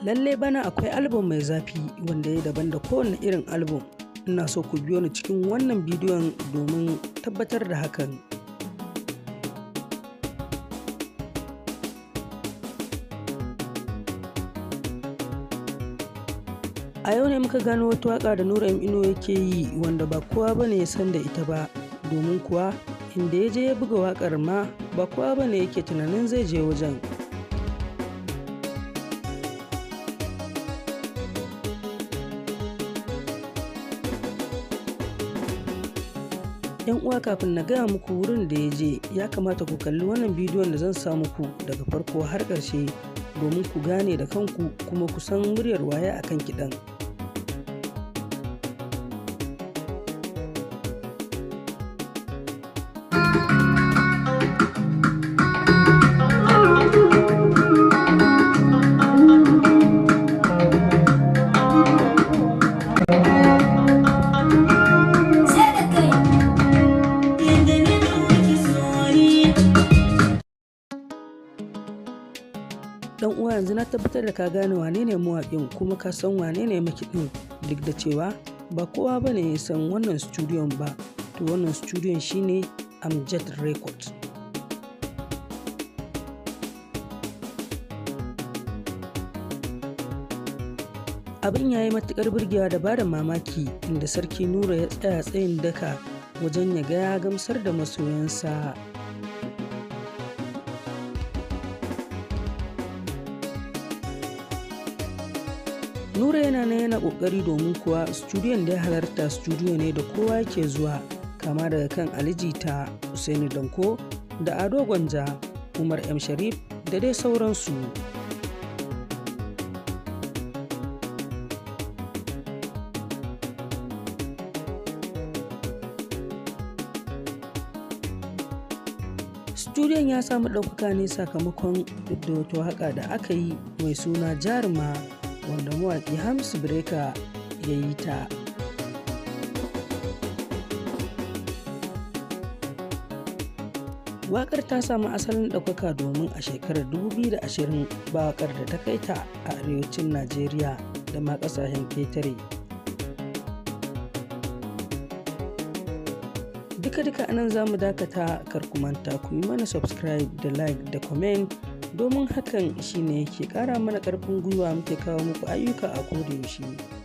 Lallai bana akwai album mai zafi wanda ya daban da kowane irin album. Ina so ku biyo ni cikin wannan bidiyon domin tabbatar da hakan. A yau ne muka gano wata waƙa da Nura M Inuwa yake yi wanda ba kowa bane ya san da ita ba, domin kuwa inda ya je ya buga waƙar ma ba kowa bane yake tunanin zai je wajen. Yan uwa, kafin na gaya muku wurin da ya je, ya kamata ku kalli wannan bidiyon da zan sa muku daga farko har ƙarshe domin ku gane da kanku kuma ku san muryar waye akan kiɗan. Dan uwa, yanzu na tabbatar da ka gane wane ne mawaƙin kuma ka san wane ne makiɗin, duk da cewa ba kowa ba ne ya san wannan studiyon ba. To, wannan studiyon shine Amjad Records. Abin ya yi matuƙar burgewa da bada mamaki, inda Sarki Nura ya tsaya tsayin daka wajen ya ga ya gamsar da masoyansa. Nura yana nan yana ƙoƙari, domin kuwa studiyon da ya halarta studiyo ne da kowa yake zuwa, kama daga kan Ali Jita, Usaini Danko da Ado Gwanja, Umar M Sharif da dai sauransu. Studiyon ya samu ɗaukaka ne sakamakon da wata waƙa da aka yi mai suna Jaruma, wanda mawaƙi Hamisu Breaker ya yi ta. Waƙar ta samu asalin ɗaukaka domin a shekarar 2020 ba waƙar da ta kai ta a arewacin Najeriya da ma ƙasashen ketare. Duka-duka anan za mu dakata. Kar ku manta ku yi mana subscribe da like da comment, domin hakan shine yake ƙara mana ƙarfin gwiwa muke kawo muku ayyuka a koda yaushe.